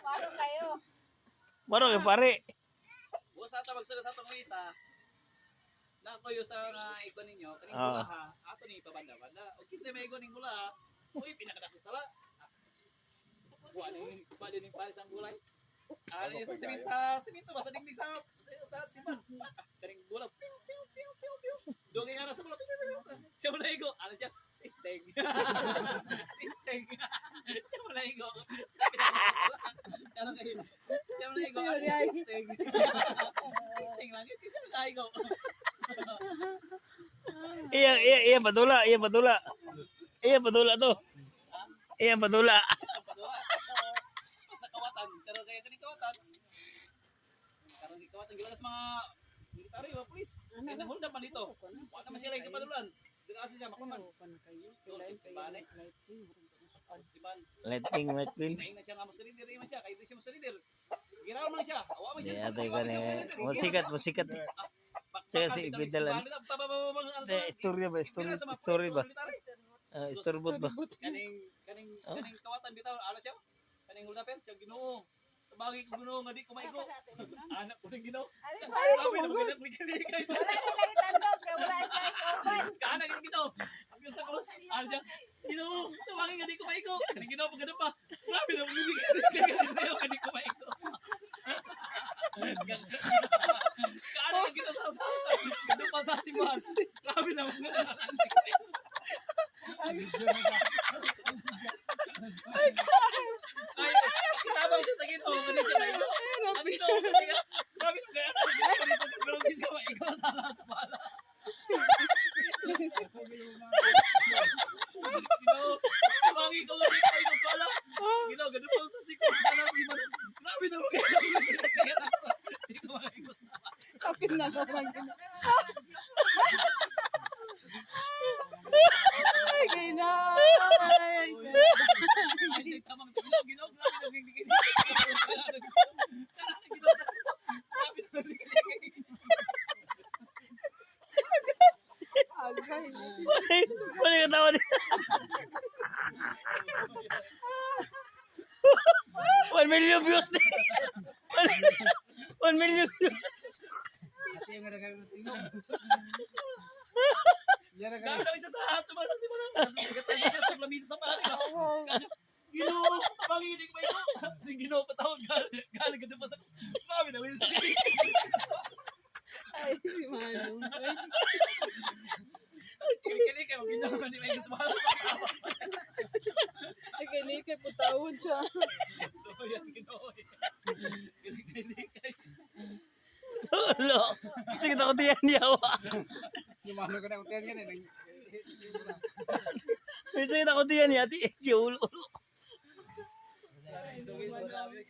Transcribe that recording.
Parang kayo. Maro kay pare. Busa ta magsugod sa atong misa. Nakoyo sa nga igo ninyo kaning bula ha. Ato ni pabanda-banda. O kinsay may igo ning bula ha. Uy, pinakadako sala. Wa ni pa din pare sa gulay. Ano yung sa simento ba sa dingding sa siman. Kaning bula piu piu piu piu piu. Dogay nga na sa bula piu piu piu. Siya mo na igo. Ano siya? Testing. Testing. Siya mo na igo. Siya pinakadako sala. Ano kayo? Siya mo na igo. Ano siya? Testing. Testing lang. Siya mo na igo. Iya iya iya padula, iya padula. Iya padula to. Iya padula. Padula. Sa kawatan. Karon kaya kaning kawatan. Karon kay kawatan gilagas mga military, mga pulis. Kaya nang hold up man dito. Wala naman sila yung kapadulan. Sila kasi siya makuman. Simbane. Simban. Lightning McQueen. Naing na siya nga mo surrender man siya. Kaya di siya mo surrender. Giraw man siya. Awa man Di siya. atay ka ni. Musikat, musikat. Siya si Ibidal, ano? Di, istorya ba? Story, story ba? Ah, istorbot ba? Kaning kaning kaning kawatan bitaw ano siya? Kaning hold upen siya Ginoo. Tabagi ko Ginoo nga di ko maigo. Anak ko ning Ginoo. Siya, grabe na magilak likay. Wala nila itandog. Kaya wala siya ikawan. Kaanak yung Ginoo. Ang sa cross. Ano siya? Ginoo, tabagi nga di ko maigo. Kaning Ginoo pagkano pa. Grabe na magilak likay nga di ko maigo. Kaanak yung Ginoo sa sa. Ginoo pa sa simbahan. Grabe na magilak likay. Ay, kitabang siya sa Ginoo, hindi siya maigo. Ang Ginoo, kaya, grabe nung kaya, pero hindi siya maigo sa bala. Ginoo, tabangin ko nga dito maigo sa bala. Ginoo, ganun pa sa sikos, gano'n sa iba. Grabe naman kaya, kaya nasa, hindi ko maigo sa bala. Kapit na lang. Ay, Ginoo. Ay, Ay, siya tamang sa Ginoo, Ginoo, grabe nung hindi Ginoo. Ginoo sa grabe naman si Ginoo. Agay. Wala ka tawa niya. 1 million views na. 1 million views. Kasi yung nga tingog. Yan ang Grabe na isa sa hato ba sa simula. Nagkatayo siya sa lamisa sa pare. Kasi Ginoo, tabangin hindi ko maigo. Ang Ginoo patawag galing ka pa sa krus. Grabe na yun. Ay, si Manong. Kili kay Ginoo man di maigo sa bala. Ay, kini kay putawon siya. Yes, Ginoo. Kili kay. Ulo. Sige ako tiyan yawa. Sumano ka na utian yan eh. Sige ako tiyan yati. Ulo. Ulo. Sorry, sorry.